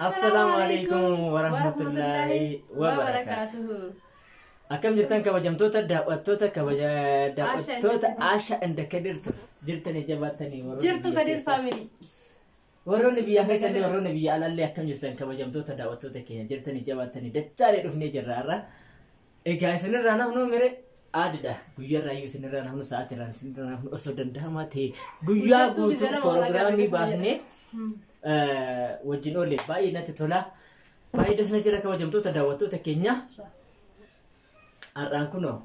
Assalaamu alaikum warahmatullahi wabarakaatuh. Akkam jirtan, kabajamtoota daawwattoota, kabaja daawwattoota Asha and Kadir jirtanii jabaatanii warroonni Jirtu biyya Kadir keessaa. Family. Warroonni biyya keessallee, warroonni biyya alallee, akkam jirtan, kabajamtoota daawwattoota keenya? Jirtanii jabaatanii? Dachaalee dhufnee jirra har'a. Egaa isinirraa nafnu mire aadidha. Guyyaarraa iyyuu isinirraa nafnu, sa'aatirraa isinirraa nafnu, osoo danda'amaa ta'e guyyaa Guyyattuu guutuu gara proogiraamii walaa baasnee wajjin oolle baay'ee natti tola. Baay'ee dasna jira, kabajamtoota daawwattoota keenya. Har'aan kunoo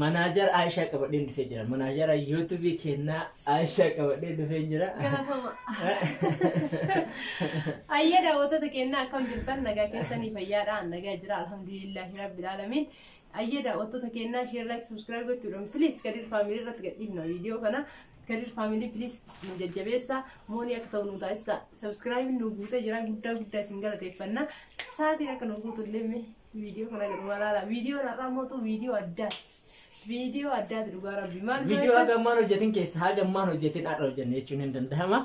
manager Aishaa qabadheen dhufee jira. Manager YouTubeii kennaa Aishaa qabadheen dhufee jira. Galatoma. Ayya, daawwattoota keenyaa, akkam jirtan? Nagaa keessanii? Fayyaadha? Nagaa jira, alhamdulillahi rabbil alamin. Ayya, daawwattoota keenyaa, share, like, subscribe gochuudhaan please Kadir Family irratti gadhiifna viidiyoo kana. Kadir Family please nu jajjabeessa, moonii akka ta'u nu taasisa. Subscribe nu guutee jira, guddaa guddaa isin galateeffanna. Sa'aatiin akka nu guutu illee mee viidiyoo kana gadhuma laala. Viidiyoon har'aa mootu viidiyoo addaati. Viidiyoo addaati, dhugaa rabbi. Maal? Viidiyoo haga ammaan hojjetin keessa haga ammaan hojjetin har'a hojjenne jechuun hin danda'ama.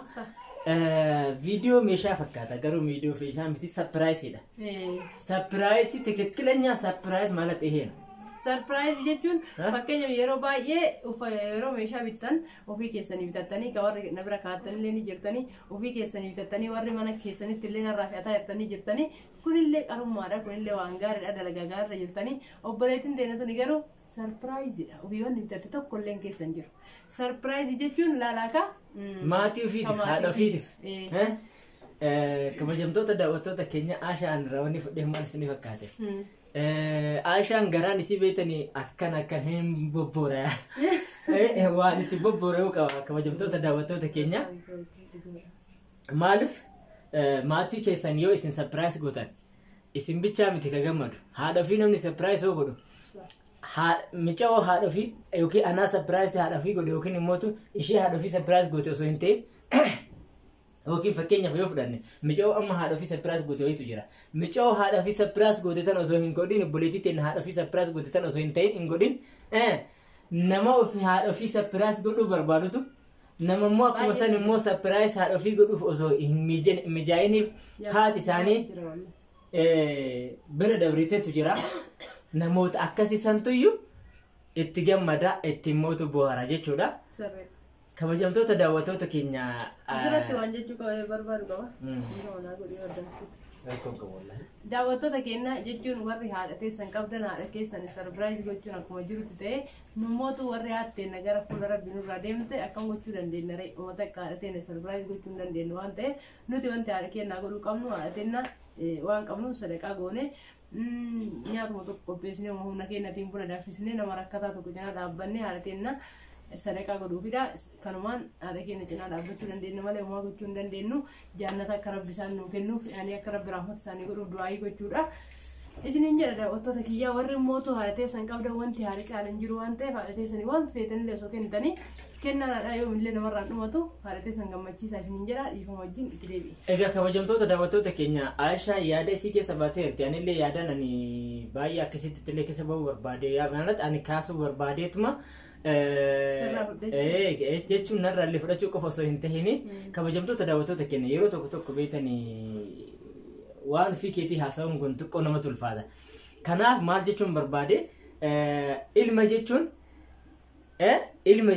Viidiyoo meeshaa fakkaata, garuu viidiyoo meeshaa miti, surpriseiidha. Surprise ትክክለኛ surprise ማለት ይሄ ነው። Surprise jechuun fakkeenyaaf yeroo baay'ee yeroo meeshaa bittan ofii keessanii bitattanii, ka warri na bira kaa'attanillee ni jirtanii, ofii keessanii bitattanii warri mana keessanitti illee narraa fe'ataa jirtanii jirtanii, kunillee qarummaadha, kunillee waan gaariidha, dalagaa gaariirra jirtanii. Obboleettiin teenya tuni garuu surpriseiidha, ofii wanni bitatte tokko illee keessan jiru. Surprise jechuun laalaakaa. Maatii ofiitiif, haadha ofiitiif. Kabajamtoota daawwattoota keenya, Ashaan irraa wanni fudhee maal isinii fakkaate? Aishaan garaan isii beektanii akkan akkan hin bobboora. Waan itti bobboora'uu qaba, kabajamtoota daawwattoota keenya. Maaliif, maatii keessan yoo isin surprise gootan isin bichaa miti ka gammadu. Haadha ofii namni surprise yoo godhu, mica'oo haadha ofii yookiin anaa surprise haadha ofii godhe yookiin immootu ishee haadha ofii surprise goote osoo hin ta'in, yookiin fakkeenyaaf yoo fudhanne, mica'oo amma haadha ofii surprise goote wayitu jira. Mica'oo haadha ofii surprise goote tan osoo hin godhin, obboleettii teenya haadha ofii surprise goote tan osoo hin ta'in hin godhin, nama ofii haadha ofii surprise godhuu barbaadutu, nama immoo akkuma san immoo surprise haadha ofii godhuuf osoo hin mijaa'iniif haati isaanii bira dabriteetu jira. Namoota akkasii santuyyuu itti gammada, itti immootu bohaara jechuudha. Kabajamtoota daawwattoota keenya. Asirratti waan jechuu barbaadu qaba. Daawwattoota keenya jechuun warri haadha teessan qabdan haadha keessan surprise gochuun akkuma jirutti ta'e, nummootu warri haadha teenya gara fuula rabbi nurraa deemte akkam gochuu dandeenya ree? Uummata akka haadha teenya surprise gochuu hin dandeenyu waan ta'eef, nuti wanti haadha keenyaa godhuu qabnu, haadha teenya waan qabnu sadaqaa goone, nyaatuma tokko qopheessinee, humna keenyatiin buna danfisnee, nama rakkataa tokko cinaa dhaabbannee haadha teenya sadaqaa godhuufidha. Kanumaan haadha keenya cinaa dhaabbachuu dandeenya malee homaa gochuu hin dandeenyu. Jaannata akka rabbi isaan nuu kennuuf, ani akka rabbi rahmata isaanii godhuuf du'aayii gochuudha. Isiniin jedha, daawwattoota kiyyaa, warri mootuu haadha teessan qabdan, wanti haadha caalan jiru waan ta'eef, haadha teessanii waan feetanillee osoo kennitanii, kennaan haadhaa yoomillee namarraan dhumatu, haadha teessan gammachiisaa isiniin jedha. Dhiifama wajjin itti deebi'e. Egaa, kabajamtoota daawwattoota keenya, Aishaa yaada isii keessa baateerti. Anillee yaadaan ani baay'ee akkasitti illee keessa bahuu barbaade. ማለት ani kaasuu barbaadeetuma jechuun narra illee fudhachuu qofa osoo hin tahini, kabajamtoota daawwattoota keenya, yeroo tokko tokko beektanii waan ofii keetii haasa'uun kun xiqqoo namatti ulfaata. Kanaaf maal jechuun barbaade, ilma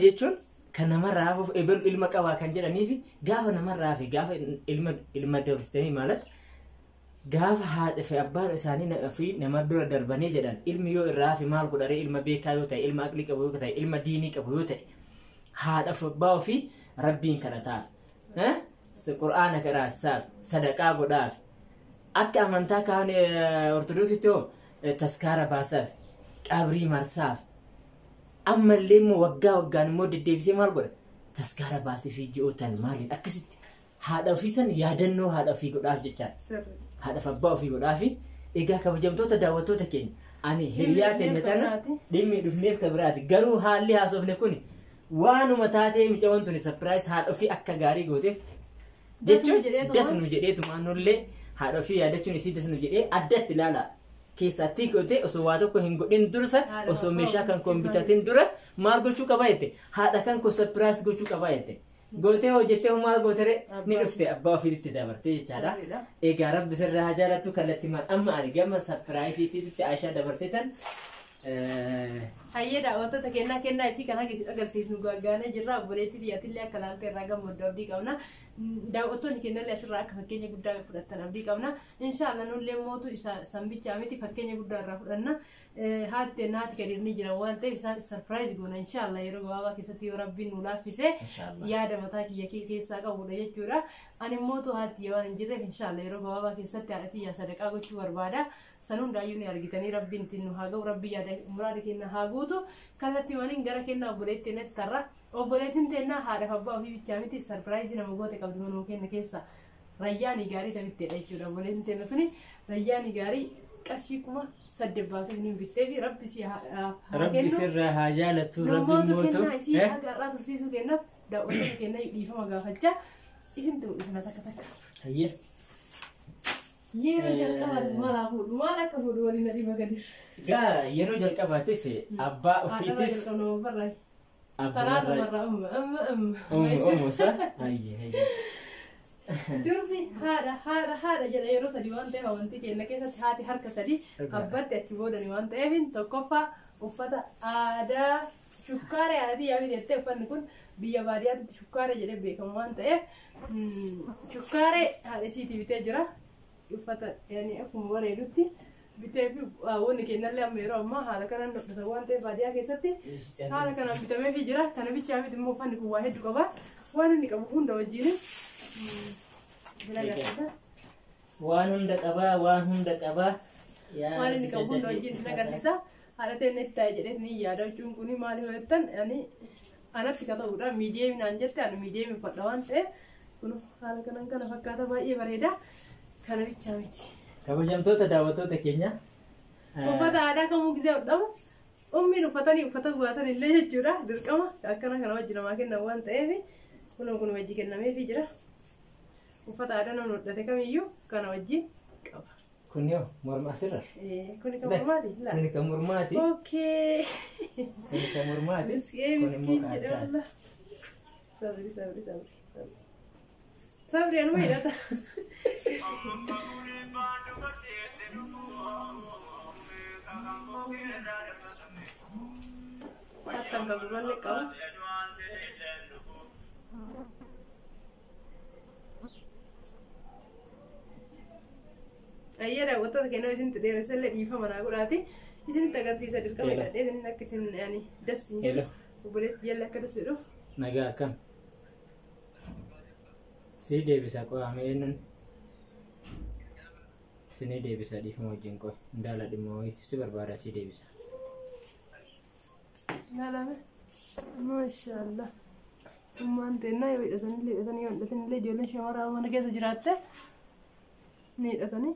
jechuun kan namarraa hafuuf, ebelu ilma qabaa kan jedhaniifi gaafa namarraa hafe, gaafa ilma dabarsitanii ማለት gaafa haadha fi abbaan isaanii fi nama dura darbanii jedhan, ilmi yoo irraa hafe maal godharee? Ilma beekaa yoo ta'e, ilma aqlii qabu yoo ta'e, ilma diinii qabu yoo ta'e, haadha fi abbaa ofii rabbiin kadhataaf, qur'aana kadhaasaaf, sadaqaa godhaaf, akka amantaa kaan ortodoksitti hoo taskaara baasaaf, qabrii marsaaf, ammallee immoo waggaa waggaan immoo deddeebisee maal godha, taskaara baasee fi ji'ootan maaliin akkasitti haadha ofii san yaadannoo haadha ofii godhaaf jechaan, haadhaaf abbaa ofii godhaafi. Egaa, kabajamtoota daawwattoota keenya, ani hiriyaa teenya tana dhimmi dhufneef ka biraati, garuu haalli haasofne kun waanuma taatee mucaawwan tuni surprise haadha ofii akka gaarii gooteef jechuun das nu jedheetumaan nullee haadha ofii yaadachuun isii das nu jedhee addatti ilaala keessatti goote. Osoo waa tokko hin godhin dursa, osoo meeshaa kan koo bitatin dura maal gochuu qaba jette? Haadha kan koo surprise gochuu qaba jette. Gootee hojjettee maal gootere ni dhufte abbaa ofiitti dabartee jechaadha. Egaa rabbi sirraa haa jaalatu kallattii maal amma ani gama surprise isiitti Aishaa dabarseetan. Hayyee daawwattoota kennaa kennaa isii kan agarsiisnu gaaggaanee jirra. Obboleettii xiyyatillee akka laaltee irraa gammaddu abdii qabna. Daawwattoonni kennallee asirraa akka fakkeenya guddaa fudhatan abdii qabna. Inshaallah nullee mootu isa sanbichaa miti fakkeenya guddaa irraa fudhanna. Haatti naati gadi ni jira waan ta'eef isaan surprise goona inshaallah yeroo gabaabaa keessatti yoo rabbiin nu laaffise yaada mataa kiyya keessaa qabudha jechuudha. Ani mootu haatti waan hin jirreef inshaallah yeroo gabaabaa keessatti haadha xiyyaa sadaqaa gochuu barbaada. San hundaayyuu ni argitanii rabbiin ittiin nu haa ga'u rabbi yaada muraada kenna haa guutu. Kallattii waliin gara kennaa obboleettii natti tarra. Obboleettiin teennaa haadhaaf abbaa ofii bichaa miti surprise nama goote qabdi manuma kenna keessa. Rayyaanii gaarii tapitteedha jechuudha. Obboleettiin teenna tuni rayyaanii gaarii qarshii 8,000 baatee ni bittee fi rabbi si haa Rabbi kennu. sirraa haa jaalatu rabbi Namoota mootu. kennaa isii haga har'aa tursiisuu kennaaf daawwattoota kennaa dhiifama gaafachaa isintu mul'isna takka takka. Hayyee. Yeroo jalqabaatti maal haa fuudhu maal akka fuudhu waliin na dhiba gadi. Gaa yeroo jalqabaatiif abbaa Haadharraa ofiitiif jalqabna barraa. Talaata abbaa barraa umma amma amma. umu sa. Hayyee hayyee. Dursi haadha haadha haadha jedha yeroo sadi waan ta'eef amantii keenya keessatti haati harka sadi abbaatti achi boodani waan ta'eef tokkoffaa uffata aadaa shukkaara haadhatii yaa jettee uffanni kun biyya baadiyyaatti shukkaara jedhee beekamu waan ta'eef shukkaara haadha isiitii bitee jira. Uffata yani akkuma bareedutti bitee fi wanni kennallee amma yeroo ammaa haala kanaan hodhatan waan ta'eef baadiyyaa keessatti haala kanaan bitameefii jira. Kana bichaa miti immoo uffanni kun waa hedduu qaba. Waan inni qabu hunda wajjin isin agarsiisa. Waan hunda qabaa waan hunda qabaa. Waan inni qabu hunda wajjin isin agarsiisa. Haadha ta'e itti taa'e jedhee ni yaada huccuun kun maaliif jettan ani anatti ka ta'uudha miidiyeemi naan jette ani miidiyeemi uffadha waan ta'eef kun haala kanaan kana fakkaata baay'ee bareeda. Kana bichaa miti. Kabajamtoota daawwattoota keenya. Uffata aadaa kamuu gisee hodhamu ummiin uffatanii uffata baatan illee jechuudha dirqama akkana kana wajji namaa kennan waan ta'eef kun kun wajji kennameefii jira. Uffata aadaa namni hodhate kamiyyuu kana wajjin qaba. Kun yoo morma asirra. Kuni kan mormaati? Suni kan mormaati. Okay. Suni kan mormaati. Miskiin miskiin jedhe wallah. Sabri sabri sabri. Sabri anuma hidhata. Hattan kan gurraallee qaba. Ayyee daawwattoota kennaa isinitti dheeressellee dhiifama naa godhaati. Isinitti agarsiisa dirqama hidhadhee inni akka isin yani dassi hin jedhu. Obboleetti jala akka dassi jedhu. Nagaa akkam. Sii deebisa qo'ame eenyuun. Sinii deebisa dhiifama wajjin qo'e. Indaala dhimma wayiitti si barbaada sii deebisa. Ilaalame. Maashaallah. Ummaan teennaa yoo hidhatanillee hidhatanii yoo hidhatanillee ijoolleen shamaraa mana keessa jiraatte ni hidhatanii.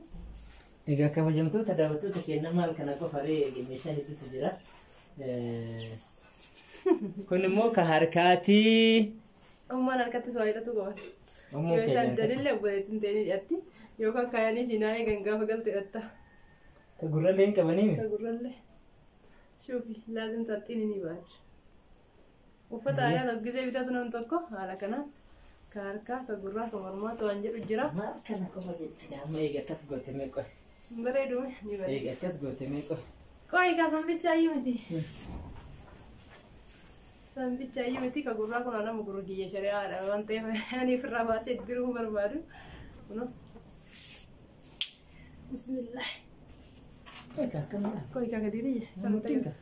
Egaa kabajamtoota daawwattoota keenya maal kana qofa ree meeshaa hedduutu jira. Kun immoo ka harkaatii. Ummaan harkattis waa hidhatu qaban. Yoo isaan didanillee obboleettiin ta'ee ni hidhatti. Yookaan kaayanii siinaa eegan gaafa galte hidhatta. Ka gurrallee hin qabanii? Ka gurrallee. Shuufi laazim taxxiin ni baadha. Uffata aadaa tokkisee bitatu namni tokko haala kanaan ka harkaa ka gurraa ka mormaa waan jedhu jira. Maal kana qofa jetti amma eega akkas goote mee qoy. Bareedume ni bareeda. Eega akkas goote mee qoy. Qoy ka sanbichaa iyyuu miti. Sanbichaa iyyuu miti ka gurraa kun nama gurra kiyya shari'aadha waan ta'eef ani ofirraa baasee diruu barbaadu. Kunoo. Bismillah. Qoy ka akkamidha? Qoy ka gadi Murtiin ka?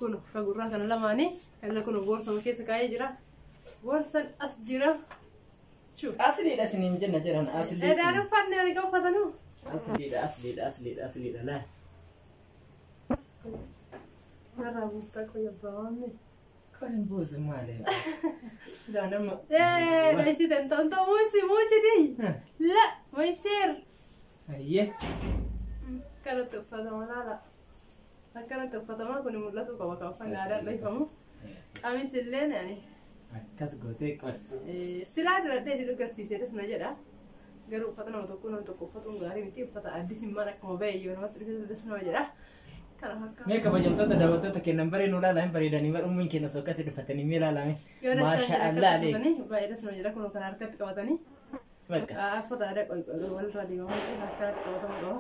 Kun ka gurraa kana lamaanii kana kun boorsama keessa kaa'ee jira. Boorsan as jira. Asliidha isiniin jenna jiran asliidha. Edaan uffanne ani kan uffatanuu. Asliidha asliidha asliidha asliidha laa. Narraa buuftaa qoy abbaa waamme. Kan buusu maali? Silaa nama. Dheessite ta'u muusi muuchi dii. La mayiseer. Hayyee. Akkanatti uffatama laala. Akkanatti uffatama kun mul'atu qaba kan uffanni aadaan dheeffamu. Qamis illee ani. Akkas gootee qoy. Silaa diradhee jedhu agarsiiseetas na jedha. Garuu uffata nama tokko nama tokko uffatuun gaarii miti uffata addis immaan akkuma ba'e iyyuu namatti dhufees nama jedha. Kana fakkaata. Mee kabajamtoota daawwattoota kennan baree nu ilaalaa hin bareedanii bar ummiin keenya osoo akkatti dhufatanii mee ilaalame. Yoo dasaan Maasha jedha Allah akkatti aleek. uffatanii baay'ee das nama jedha kun kana harkatti qabatanii. Bakka. Uffata aadaa walirraa deemamu akkanatti qabatamuu qaba.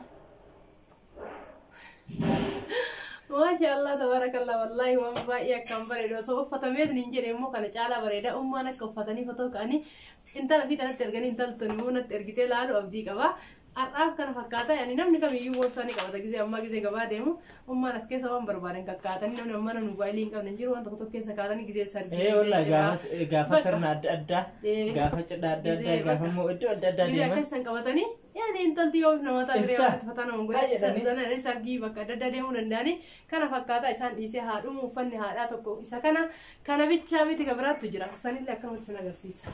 Maasha Allah tabarakallah, wallaahi waan baay'ee akkaan bareedu osoo uffatameetiin hin jedhe immoo kana caalaa bareeda. Ummaan akka uffatanii fotoo ka'anii intala fi kanatti erganii intaltun immoo natti ergitee laalu abdii qaba. Har'aaf kana fakkaata. Yani namni kamiyyuu boorsaa ni qabata gizee ammaa gizee gabaa deemu. Ummaan as keessa waan barbaadan kakkaatanii, namni amma namni mobaayilii hin qabne hin jiru, waan tokko tokko keessa kaatanii gizee sargii Ee gizee wallaahi cidhaa. gaafa Bakka. sirna adda addaa, gaafa cidha adda addaa, Gizee gaafa bakka. immoo iddoo adda addaa Gizee deeman. akka isaan qabatanii yaani intalti yoo nama taate Iftaa. waan uffata nama Haa jedhanii. godhanii sargii bakka adda addaa deemuu danda'anii kana fakkaata. Isaan dhiisee haadhumu uffanni haadhaa tokko isa kana kana bichaa miti, ka biraattu jira. Sanillee akkamatti sin agarsiisa.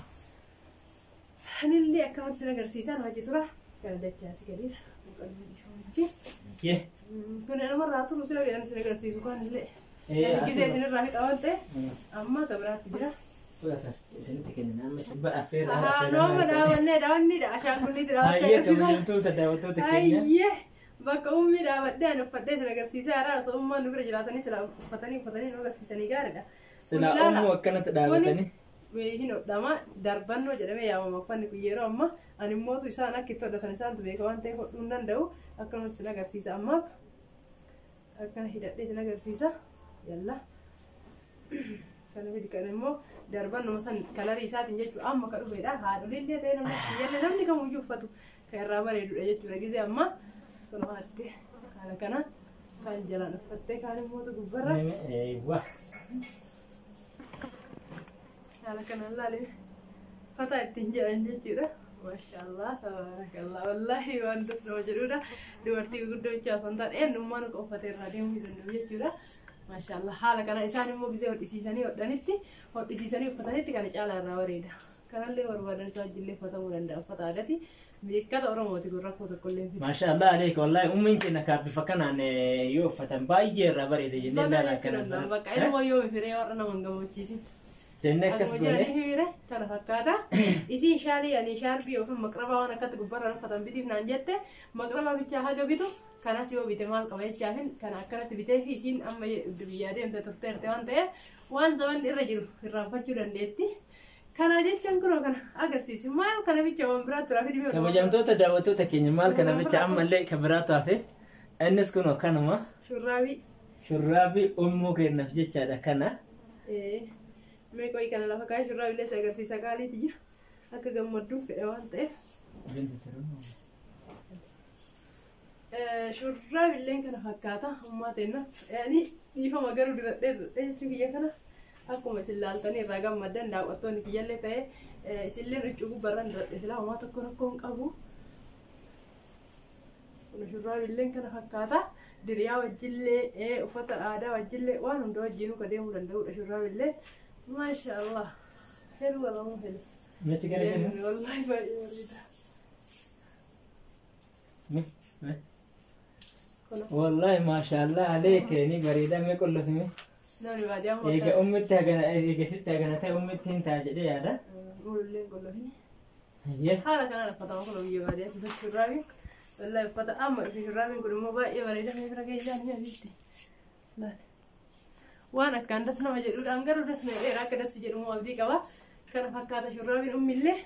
Sanillee akkamatti sin agarsiisa. Nu hojii tura kana dachaasi gadiira. Yee. Kun namarraa turu sila jedhan sin agarsiisu kaanillee. Ee, Gizee isinirraa fixa waan ta'e amma ka biraatti jira. Akkas isinitti kennan amma isin affeerra. Ahaa, nooma daawwannee daawwanniidha ashaangulliitti daawwachuu Hayyee agarsiisa. kabajamtoota daawwattoota keenya. Ayyee, bakka ummii dhaabadhee ani uffadhee sin agarsiisaa irraa osoo ummaan nu bira jiraatanii sila uffatanii uffatanii nu agarsiisanii gaariidha. Silaa Kun ilaala. ummuu akkanatti dhaabatanii. Kuni hin hodhama, darbannoo jedhamee yaamama uffanni kun yeroo amma. Ani immootu isaan akka itti hodhatan isaantu beeka waan ta'eef hodhuu hin danda'u. Akkanumatti sin agarsiisa, ammaaf akkana hidhadhee sin agarsiisa. Yalla. Kana fidi, kan immoo darbannuma san kalarii isaatiin jechuudha amma ka dhufedha. Haadholiillee ta'e namni kiyyallee namni kamiyyuu uffatu kan irraa bareedudha jechuudha. Gizee amma kun haatte haala kana kan jalaan uffattee kaan immoo gubbarra Eewwa. haala kanaan laalee fataa ittiin jedhan jechuudha. Maashaallah tabarakallah, wallaahi waan das nama jedhudha. Dubartii gurguddoo jechaa osoo hin taane eenyummaan akka uffate irraa deemuu danda'u jechuudha. Maashaallah, haala kana isaan immoo gizee hodhisiisanii hodhanitti hodhisiisanii uffatanitti kana caalaa irraa bareeda. Kanallee barbaadan isaa wajjillee uffatamuu danda'a, uffata aadaati. Milikkata Oromooti kun rakkoo tokkollee hin fidu. Maasha Allah aleek, wallaahi ummiin keenya kaa bifa kanaan yoo uffatan baay'ee irraa bareeda jennee Sana ilaalaa jechuu kana. danda'u. Bakka ilmoo yoo firee warra nama hin gammachiisin. Jennee akkas Akkuma goone. jiranii hiriire kana fakkaata. Isiin shaalii ani shaarbii yookiin maqrabaa waan akkatti gubbarraan uffatan bitiif naan jette, maqrabaa bichaa haga bitu kanas yoo bite maal qaba jechaafin kana akkanatti bitee fi isiin amma biyyaa deemte turteerte waan ta'eef waan zamanni irra jiru irraanfachuu dandeetti. Kana jechaan kunoo kana agarsiisi, maal kana bicha waan biraatti turaa fi dhibee. Kabajamtoota daawwattoota keenya, maal kana bicha, ammallee kan biraatu hafe, innis kunoo kanuma. Shurraabii. Shurraabii ummuu kennaaf jechaadha kana. Mee qo'i kana lafa kaa'ee shurraabiilee si agarsiisa, qaaliiti jira. Akka gammadduun fedha waan ta'eef. Shurraabilleen kana fakkaata ammaa ta'enna. Yani dhiifama garuu diradhee diradhee jechuu kiyya kana akkuma isin laaltanii irraa gammaddan daawwattoonni kiyyallee ta'ee isinillee huccuu gubbarraan diradhe silaa homaa tokko rakkoo hin qabu. Kun shurraabilleen kana fakkaata. Diriyaa wajjillee, uffata aadaa wajjillee, waan hunda wajjinuu ka deemuu danda'udha shurraabillee. Maasha Allah. Hedduu walamu hedduu. Mechi gara kennu. Wallahi baay'ee bareeda. Mee. Kun Wallahi maasha Allah aleek, ni bareeda, mee qollofime. Namni baadiyyaa Eega ummitti hagana, eega sitti hagana ta'e ummitti hin ta'a jedhee yaada. Mululleen qollofini. Hayyee. Haala kanaan uffatama kun biyya baadiyyaa keessatti shurraabiin. Wallahi uffata amma dhufe shurraabiin kun immoo baay'ee bareeda, mee bira gahee ni asitti. Laali. Waan akkaan das nama jedhuudhaan garuu das na jedheera, akka das jedhu immoo abdii qaba. Kana fakkaata shurraabiin ummillee.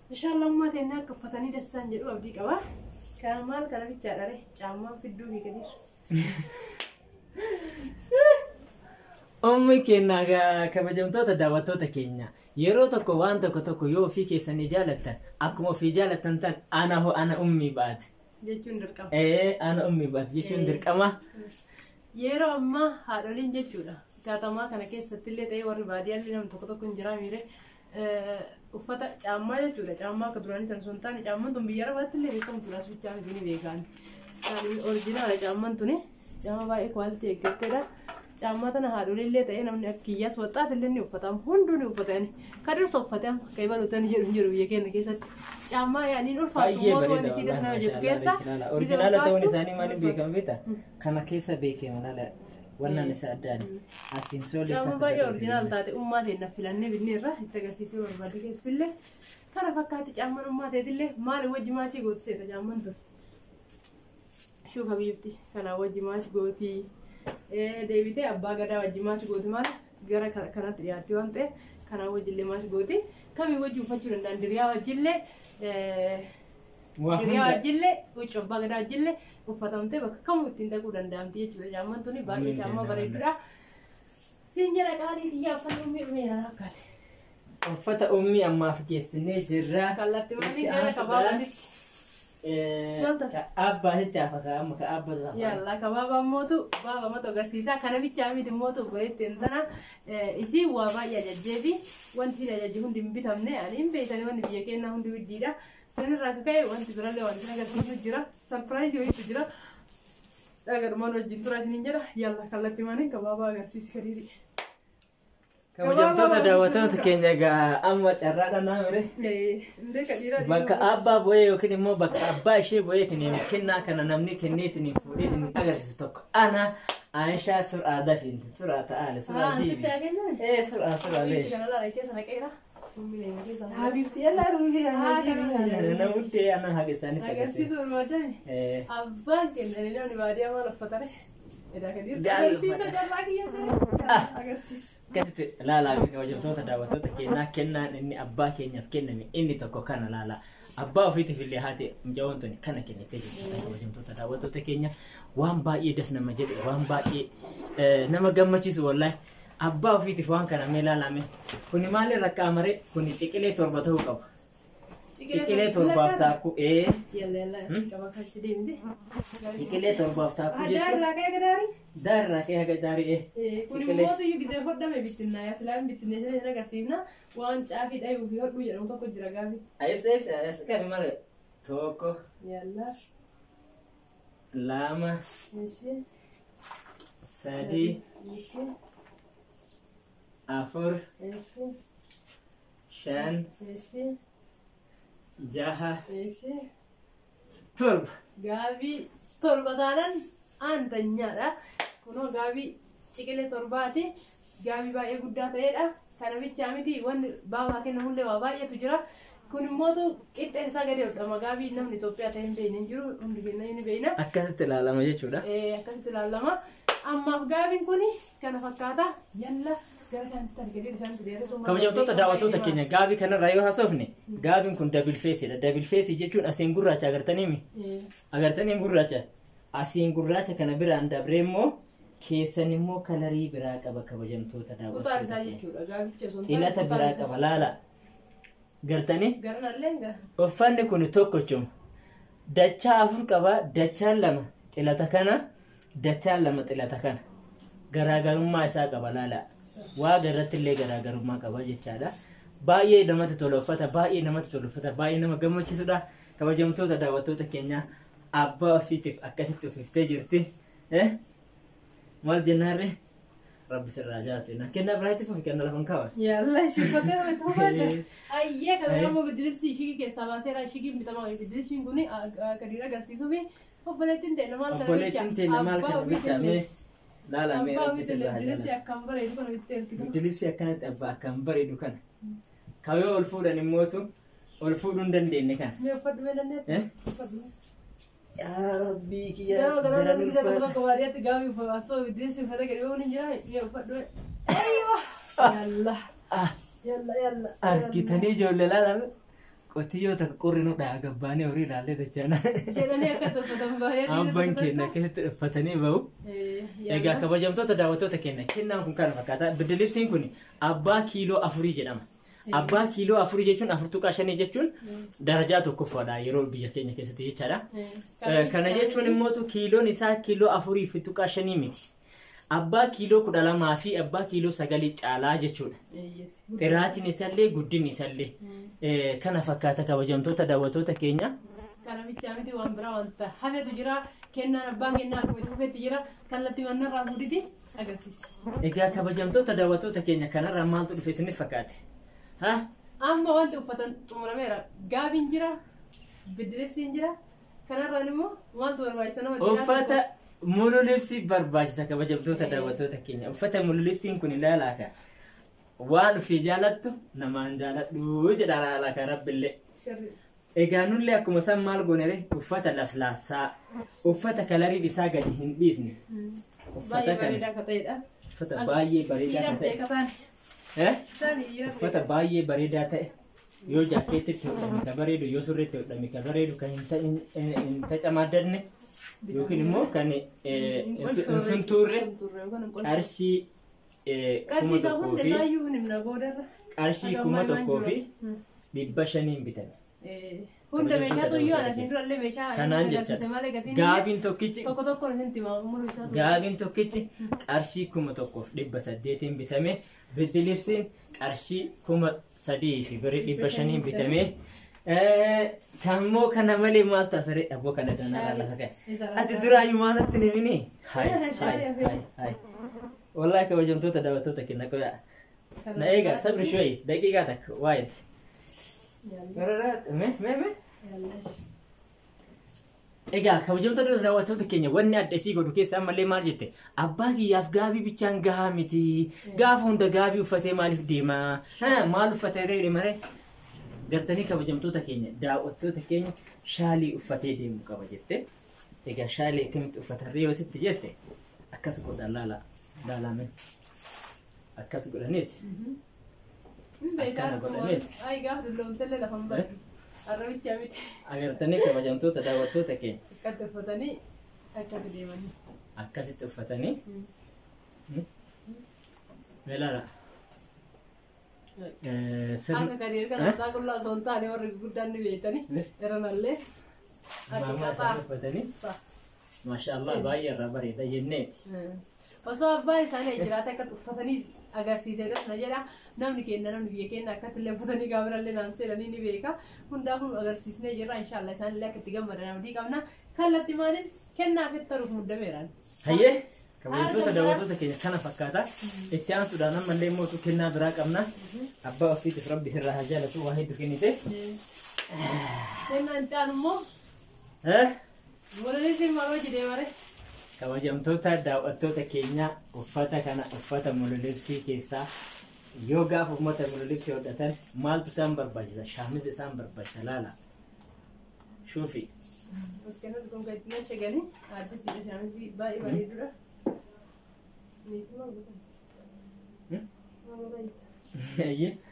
Inshallah ummaa teennee akka uffatanii dassaan jedhu abdii qaba. Kana maal kana bichaadha ree, caammaan fidduu fi gadiir. Ummi keenya kabajamtoota daawwattoota keenya, yeroo tokko waan tokko tokko yoo ofii keessanii jaalattan, akkuma ofii jaalattan tan ana hoo ana ummii baate. Jechuun dirqama. Ee, ana ummii baate jechuun dirqama. Yeroo ammaa haadholiin jechuudha. Gaatamaa kana keessatti illee ta'ee warri baadiyyaallee namni tokko tokko hin jiraa miire uffata caammaa jechuudha. Caammaa akka duraanii sana osoo hin taane caammaan tun biyya arabaatti illee beekamtuudha, as bichaa miti ni beekan. Original caammaan tuni caammaa baay'ee quality eeggatteedha. Caammaa tana haadholiin illee ta'ee namni akka kiyyaas waxxaati illee ni uffatama. Hunduu ni uffatani. Kan dursa uffate amma kan ibaluutan jedhu hin jiru biyya keenya keessatti. Caammaa yaaniin ulfaatu Baay'ee mootu waan bareeda isii nama jettu keessa. Original ta'uun isaanii maaliin beekama beektaa? Kana keessa beekama laala, wannaan isa addaani. Asiin soolii isaa. Caammaa baay'ee original taate ummaa ta'e na filannee binne irraa itti agarsiisuu barbaade keessillee kana fakkaatti caammaan ummaa ta'etillee maali wajji maachii gootu seeta caammaan tun. Shuuf habiibti kanaa wajji match gootii. Deebitee abbaa gadaa wajji match gooti, maal gara kanatti dhiyaatti waan ta'eef kanaa wajjillee match gooti. Kamii wajji uffachuu danda'an, diriyaa wajjillee, Waa diriyaa hunda. wajjillee, huccuu abbaa gadaa wajjillee uffatamtee bakka kamuu ittiin dhaquu danda'amti jechuudha. Caammaan tuni baay'ee Amiin caammaa jenna. bareedduudha. Siin jedha, qaalii xiyyaa uffanni mi'eera akkaati. Uffata ummii ammaaf geessinee jirra. Kallattii manni Itti gara aansuudhaan, kabaabaatitti. Maal ta'a? Ka abbaatitti hafa, ka amma ka abbatu hafa. Yalla, kabaabaan mootu baaba matu agarsiisa. Kana bichaa miti mootu, obboleettiin tana isii waa baay'ee ajajjee fi wanti isiin ajajje hundi hin bitamne. Ani hin beektani, wanti biyya keenyaa hundi widdiidha. Sanirraa akka ka'e wanti birallee wanti agarsiisu jira. Surprise wayiitu jira. Dhagadumaan wajjin tura isiniin jedha. Yalla, kallattii maanii kabaabaa agarsiisi, Kadiiri. Kabajamtoota daawwattoota keenya, egaa amma carraadhaan naa mire. Indee Kadiiraa. Bakka abbaa bu'ee yookiin immoo bakka abbaa ishee bu'eetiin kennaa kana namni kenneetiin fuudheetiin agarsiisu tokko ana. Aishaa, sur'aa dafiinti, sur'aa ta'aale, sur'aa jiibi. Sitti haa kennan. Ee, sur'aa, sur'aa leesh. Kana laala, keessa naqeera. Habibti, yalla ruuhi namuddee ana haqa isaanitti Agarsiisuu barbaadame. Ee. Abbaan kennanii namni baadiyyaa maal uffatare? Edaa Kadiir. Gaarii Agarsiisa uffata. carraa kiyya seera. Agarsiisa. Akkasitti laalaa fi kabajamtoota daawwattoota keenyaa, kennaan inni abbaa keenyaaf kenname inni tokko kana laala. Abbaa ofiitiif illee haati mucaawwan tuni kana kennitee jirti. Kabajamtoota daawwattoota keenya, waan baay'ee das nama jedhe, waan baay'ee nama gammachiisu wallaahi. Abbaa ofiitiif waan kana mee laalame. Kuni maali rakkaa maree? Kuni ciqilee 7 ta'uu qaba. Ciqilee 7f taakkuu ee. Yalla yalla, asii qaba kachi deemte. Ciqilee 7f taakkuu Addaa jechuun. irraa ka'e gadaarii. Daarraa ka'ee haga daarii ee. Kun immoo iyyuu gizee hodhame bittinnaa yaa silaa bittinnee sana isin agarsiifna, waan caafii dhayuu fi hodhuu jedhamu tokko jira gaafi. Ibsa, ibsa as qabi malee, tokko, Yalla. lama, Ishee. sadi, Ishee. afur, Ishee. shan, Ishee. jaha, Ishee. 7. Gaabii 7 taanan aantanyaadha. Kunoo gaabii ciqilee 7ti. Gaabii baay'ee guddaa ta'edha. Kana bichaa miti, wanni baabaa kennamullee waa baay'eetu jira. Kun immootu qixxeen isaa gadi hodhama. Gaabii namni Itoophiyaa ta'e hin beekne hin jiru. Hundi keenya ni beekna. Akkasitti ilaalama jechuudha. Akkasitti ilaalama. Ammaaf gaabiin kun kana fakkaata. Yalla, gara kanatti arganii isaanitti dheeressuun. Kabajamtoota daawwattoota keenya, gaabii kanarraa yoo haasofne, gaabiin kun double faceiidha. Double face jechuun asiin gurraacha agartaniimi. Agartaniin gurraacha. Asiin gurraacha kana biraan dabree immoo keessan immoo color biraa qaba, kabajamtoota Kutaan daawwattoota isaa keenya. jechuudha. Gaabicha osoo hin taane Xilata kutaan biraa isaa. qaba, laala. Gartanii? Garanallee gaa. Uffanni kun tokkochuma. Dachaa afur qaba. Dachaan lama xilata kana. Dachaan lama xilata kana. Garaagarummaa isaa qaba, laala. Waaqa irratti illee garaagarummaa qaba jechaadha. Baay'ee namatti tola uffata, baay'ee namatti tola uffata, baay'ee nama gammachiisudha. Kabajamtoota daawwattoota keenya, abbaa ofiitiif akkasitti uffiftee jirti. Eh? Maal jennaarre? Rabbi sirraa jaalatu. Kennaa biraatti fufi, kenna lafan kaawwa. Yalla, ishii qottee. Ayyee, kan immoo biddilibsii ishii keessaa baaseera, ishiin bitamaa. Biddilibsiin kun Kadiir agarsiisuu fi obboleettiin ta'e maal kana. Obboleettiin teenya maal kana bicha mee laala mee Abbaa Rabbi sirraa biddilibsii jaalatu. akkam bareedu kana bitteerti. Biddilibsii akkanatti abbaa akkam bareedu kana. Kawee ol fuudhan immootu ol fuudhuu hin dandeenye kana. Mee uffadhu, mee dandeetti? Eh? Uffadhu. Yaa Rabbii kiyya, Gama gara daran namni tokko ulfaata. tokko baadiyyaatti gaabii uffata osoo biddilibsii uffata gadi ba'uun hin jiraa, mee uffadhu. Aywa! Yalla. Ah, Yalla yalla. argitanii ijoollee, laalame, qotiyyoo takka qorri nu dhaa gabbaanee horii ilaallee dachana. Jedhanii akka uffatan baadiyyaatti. Abbaan keenya akkasitti uffatanii bahu. Egaa kabajamtoota daawwattoota keenya, kennaan kun kana fakkaata. Biddilibsiin kun abbaa kiiloo 4 jedhama. Abbaa kiiloo 4 jechuun 4.5 jechuun darajaa tokkoffaadha yeroo biyya keenya keessatti jechaadha. Kana jechuun immoo kiiloon isaa kiiloo 4.5 miti. Abbaa kiiloo 12 fi abbaa kiiloo 9 caalaa jechuudha. Xiraatiin isallee, guddinni isallee. Kana fakkaata, kabajamtoota daawwattoota keenya. Kana bichaa miti, waan biraa wanta hafetu jira. Kennaan abbaa kennaa akkuma itti fufetti jira. Kallattii mannarraa fuudhiti agarsiisa. Egaa kabajamtoota daawwattoota keenya, kanarraa maaltu dhufe isiniif fakkaate? Ha? Amma wanti uffatan xumurameera. Gaabiin jira. Biddilibsiin jira. Kanarraan immoo maaltu barbaachisa nama dhiiraa? Uffata mululibsii barbaachisa, kabajamtoota daawwattoota keenya. Uffata mululibsiin kun ilaalaa ka. Waan ofii jaalattu namaan jaaladhu jedha, ilaalaa ka Rabbillee. Sirri. Egaa nullee akkuma isaan maal goonere uffata laslaassaa, uffata kalariin isaa gadi hin dhiisne. Uffata Baay'ee kana bareedaa akka ta'edha. uffata baay'ee bareedaa Dhiira kan ta'e. beeka taane. Eh? Isaan dhiira Uffata baay'ee bareedaa ta'e yoo jaakkeettitti hodhame ka bareedu, yoo surreetti hodhame ka bareedu, kan hin tacamaaddanne yookiin immoo kan hin suntuurre qarshii Qarshii kuma isaa tokkoo hunda fi isaayyuu hin himna boodarra. qarshii 1500n bitame. Hunda meeshaatu iyyuu ana isin durallee meeshaa Kanaan agarsiise jecha malee gatiin gaabiin tokkichi tokko tokkoon isin tima muluu isaatu. Gaabiin tokkichi qarshii 1800n bitame. Biddilibsiin qarshii 3500n bitame. Kammoo kana malee maal ta'a aboo kana danaa lafa ka'e. Ati duraayyuu maalatti ni mini? Hai hai hai hai. Wallahi kabajamtoota daawwattoota keenya qoyaa. Na eegaa sabri shoyi daqiiqaa takka waayit. Me me me. Egaa kabajamtoota daawwattoota keenya wanni adda isii godhu keessa ammallee maal jette, abbaa kiyyaaf gaabii bichaan gahaa miti, gaafa hunda gaabii uffatee maaliif deema, maal uffatee deema ree gartanii? Kabajamtoota keenya daawwattoota keenya, shaalii uffatee deemu qaba jette. Egaa shaalii akkamitti uffatarree yoo sitti jette, akkas godha, laala laalame akkas godhaniiti. Akkana godhaniiti. Ay, gaafa dulloomtellee lafa hin baddu. Arrabicha miti. Agartanii kabajamtoota daawwattoota keenya. Akkatti uffatanii akkatti deemanii. Akkasitti uffatanii. Mee laala. Akka kadeer kana mataa qullaa osoo hin taane warri guddaan ni beektani. Daranallee. Maamaa isaanii uffatanii. Maasha Allah, baay'ee irraa bareeda jenneeti. Osoo abbaan isaanii jiraate akkatti uffatanii agarsiisee na jedha. Namni keenya, namni biyya keenya akkatti illee uffatanii gaafa naan seenanii ni beeka. Hundaafuu nu agarsiisnee jirra, inshallah isaanillee akka itti gammadan abdii qabna. Kallattii maaliin kennaa fi taruuf muddameeraan. Hayyee, kabajamtoota daawwattoota keenya, kana fakkaata. Itti aansuudhaan ammallee mootu kennaa biraa qabna. Abbaa ofiitiif rabbi sirraa haa jaalatu, waa hedduu kennite. Kennaan itti aanu immoo walaliin maroo jedhee mare. Kabajamtoota daawwattoota keenya, uffata kana uffata mululibsii keessaa yoo gaafa uffata mululibsii hodhatan maaltu isaan barbaachisa? Shaamiza isaan barbaachisa, laala. Shuufi. Maskeenota kun kan ittiin shaganii addisiidha, shaamizii baay'ee bareedudha. Niitii maal gootan? Maal gootan?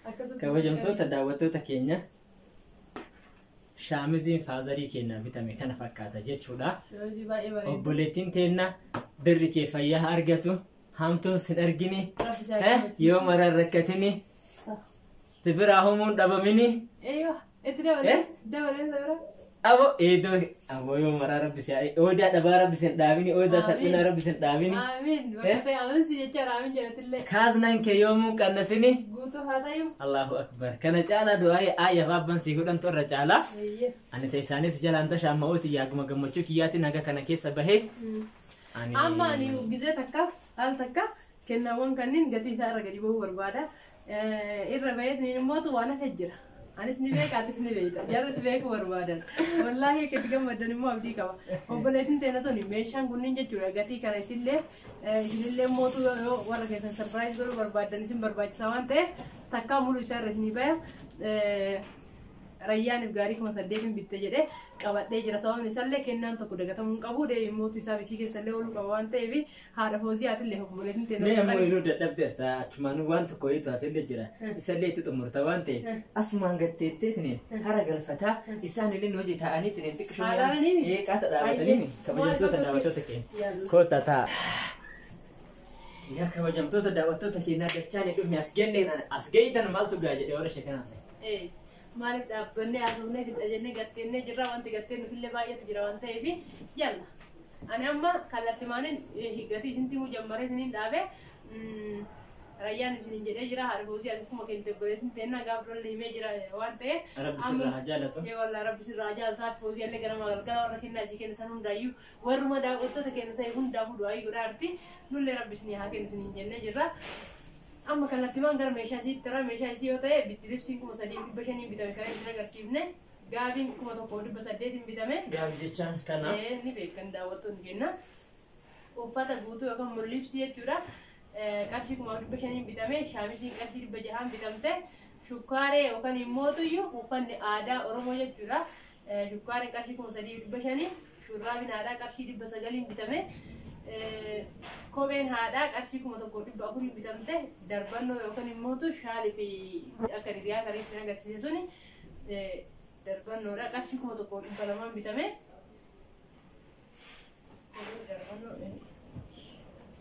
Akkasumas Kabajamtoota daawwattoota keenya, shaamiziin faazarii keenyaa bitame kana fakkaata jechuudha. Shaamizii baay'ee bareedu. Obboleettiin teenna dirri kee fayyaa haa argatu, hamtuun sin argine, Rabbi isaa gammachiisu. Yoo maran rakkatini, si biraa humuun dhabamini. Eeywa, itti dabalee dabalee dabala. Abo eedoo abo yoo maraa rabbi si oodaa dhabaa rabbi sin dhaabini, oodaa salphinaa rabbi sin dhaabini. Amiin. Bakka ta'e amiin si jecha amiin jedhatillee. Kaasnaan kee yoomuu qannasini. Guutuu haa ta'u. Allahu akbar. Kana caalaa du'aa ayyaaf abban sii godhantu irra caalaa. Eeyyee. Ani ta'e isaanis jalaan tashaama'ooti yaaguma gammachuu kiyyaatiin haga kana keessa bahee. Amma ani gizee takka al takka kennaawwan kanneen gatii isaa irra gadi bahuu barbaada. Irra baheetiin immoo waan hafe jira. Anis ni beeka, atis ni beekta. Jarris beekuu barbaadan. Wallaahi akka itti gammadan immoo abdii qaba. Obboleettiin teena tuni meeshaan kunniin jechuudha gatii kana isillee isinillee mootuu yoo warra keessan surprise godhuu barbaadan isin barbaachisaa waan ta'eef takkaa muluu isaa irra isinii baya. Rayyaaniif gaarii 8000n bitte jedhee qabadhee jira. Sababni isaallee kennaan tokko dagatamuu hin qabu. Deebi mootuu isaa bisii keessallee ooluu qaba waan ta'eef haadha fooziyaatiillee obboleettiin teena. Mee ammoo yeroo dadhabdeerta, achumaan waan tokko wayiitu hafeellee jira. Isallee itti xumurta waan ta'eef asumaan gatteetteetiin hara galfataa isaan illee hojii ta'anii xiqqishoo Haadhaanii? ee qaata dhaabatanii kabajamtoota daawwattoota keenya. Koota ta'a. Yaa kabajamtoota daawwattoota keenyaa, dachaan dhufne as gennee as gahitan maaltu gaa jedhee warra shekanaas. Maaliif dhaabbannee haasofnee fixa jennee gatteennee jirra, wanti gatteen nufillee baay'eetu jira waan ta'eef yalla. Ani amma kallattii maaniin gatii isintti himuu jammaree isiniin dhaabee rayyaan isiniin jedhee jira, haadha foozii ati akkuma keenya obboleettiin teennaa gaafa durallee himee jira waan ta'eef. Rabbi sirraa haa jaalatu. Ee wallaa, rabbi sirraa haa jaalatu. Haati foozii illee gara galgala warra kennaa isii kenna san hundaayyuu warruma daawwattoota kenna ta'e hundaafuu du'aa godhaa jirti. Nullee rabbi isinii haa kennu isiniin jennee jirra. Amma kallattiiwwan gara meeshaa isiitti tara meeshaa isii yoo ta'e biddilibsiin 3500n bitame kan isin agarsiifne, gaabiin 1800n bitame. Gaabii jechaan kana. Ni beekan daawwattoonni kenna. Uffata guutuu yookaan mul'ibsii jechuudha. Qarshii 1500n bitame, shaamiziin qarshii 600n bitamte. Shukkaaree yookaan immoo tuyyuu uffanni aadaa Oromoo jechuudha. Shukkaareen qarshii 3,500, shurraabiin haadhaa qarshii 900 bitame. Kopheen haadhaa qarshii 1,400 bitamte. Darbannoo yookaan immoo shaalii fi akka hiriyaa kan ibsin agarsiise suni darbannoodha, qarshii 1,200 bitame.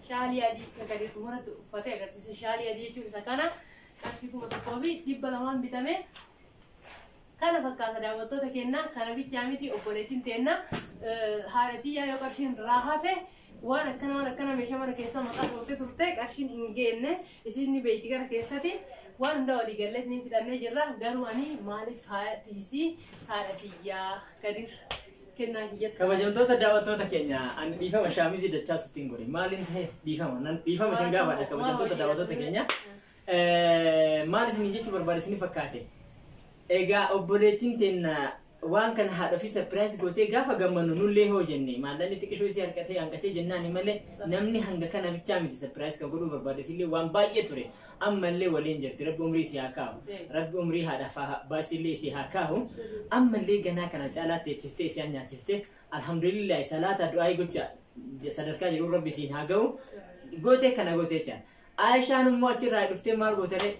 Shaalii adii kan gadi dhumarratti uffatee agarsiise, shaalii adii jechuun isa kana, qarshii 1,200 bitame. Kana fakkaata daawwattoota kennaa. Kana bichaa miti, obboleettiin teenna haadha tiyyaa yoo qarshiin irraa hafe waan akkana waan akkana meeshaa mana keessaa maqaa dhooftee turte, qarshiin hin geenne isin ni beeyti. Gara keessatti waan hunda walii gallee ni fixannee jirra. Garuu ani maaliif haadha haadha tiyyaa Kadir kennaa kiyyatti. Kabajamtoota daawwattoota keenya, ani dhiifama, shaamizii dachaa sittiin godhe maaliin ta'e, dhiifama nan dhiifama isin gaafadha. Kabajamtoota daawwattoota keenya, maal isin jechuu barbaade isin fakkaate? Egaa obboleettiin teenna waan kana haadha ofii surprise gootee gaafa gammannu nullee hoo jenne, maallaqni xiqqishoo isii hanqatee hanqatee jennaani malee namni hanga kana bichaa miti surprise kan godhuu barbaade. Isillee waan baay'ee ture, ammallee waliin jirti. Rabbi umrii isii haa kaa'u, Rabbi umrii haadha abbaa isillee isii haa kaa'u. Ammallee ganaa kana caalaa teechiftee isaan nyaachiftee, alhamdulillah, salaata du'aayii gocha sadarkaa jedhu Rabbi isiin haa ga'u. Gootee kana gootee jechaan Aayishaan immoo achirraa dhuftee maal gootere?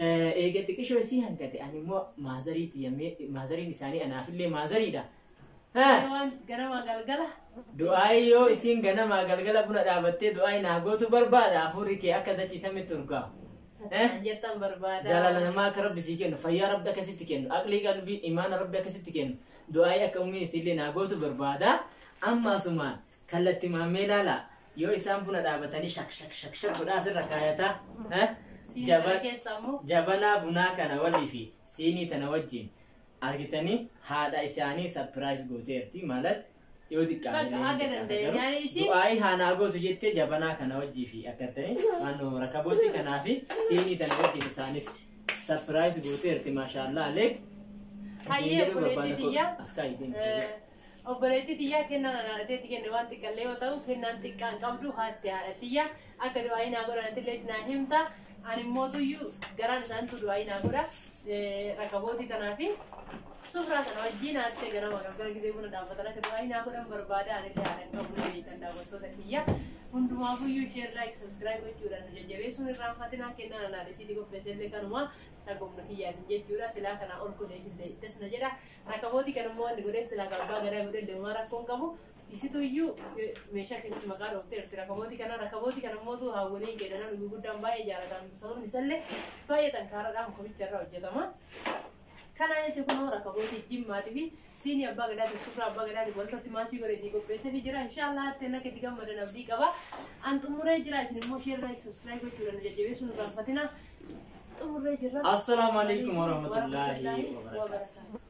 Eega xiqqishoo isii hanqate, ani immoo maazarii tiyyamee, maazariin isaanii anaafillee maazariidha. Waan ganamaa galgala. Du'aayi yoo isiin ganamaa galgala buna dhaabattee du'aayi naa gootu barbaada, hafuurri kee akka dachiisamitti urgaa'u. Jettan barbaada. Jaalala namaa akka Rabbi sii kennu, fayyaa Rabbi akkasitti kennu, aqlii qalbii imaana Rabbi akkasitti kennu, du'aayi akka ummiin isiillee naa gootu barbaada. Amma asumaan kallatti maammee ilaala, yoo isaan buna dhaabatanii shak shak shak shak godhaa asirra kaayataa. Jabanaa bunaa kana walii fi siinii tana wajjin argitanii haadha isaanii surprise gooteerti maalat yoo xiqqaate du'aayi haanaa gootu jettee jabanaa kana wajjii fi akkartanii naannoo rakabootti kanaa fi siinii tana wajjin isaaniif surprise gooteerti. Maashaallah aleek. Hayyee, obboleettii tiyyaa. Obboleettii tiyyaa kennaan haadhateetti kenne waan xiqqallee yoo ta'u, kennaan xiqqaan qabdu haatti haadha tiyyaa akka du'aayi naa godhanillee naa himta. Ani immoo tuyyuu garaan isaantu du'aayi naa godha. Rakabootii tanaa fi sufraa kana wajjin haatti ganama galgala gisee buna dhaabbatan akka du'aayi naa godhan barbaada. Anillee haadha hin qabu beektan. Daawwattoota kiyya hundumaafuyyuu share, like, subscribe gochuudhaan nu jajjabeessuun irraanfatinaa. Kennaan anaa isiitii qopheessellee kanuma dhagomna kiyyaatiin jechuudha. Silaa kanaa ol godhee illee ittas na jedha. Rakabootii kan immoo wanni godhee silaa abbaa gadaa godhee illee homaa rakkoon qabu. Isituyyuu meeshaa keessatti maqaa dhoofteerti rakabootii kana. Rakabootii kana immoo haawwoliin kenna, namni gurguddaan baay'ee jaalatan, sababni isallee baay'ee xankaaraadhaan muka irraa hojjetama. Kana jechuun kunoo rakabootii jimmaatii fi siinii abbaa gadaatiif sufraa abbaa gadaatiif walirratti match godhee isii qopheessee fi jira. Inshaallah hatteen akka itti gammadan abdii qaba. An xumuree jira, isin immoo share, like, subscribe gochuudhaan nu jajjabeessuun irraanfatina. Xumurree jirra. Assalaamu alaikum warahmatullaahi wabarakaatuh.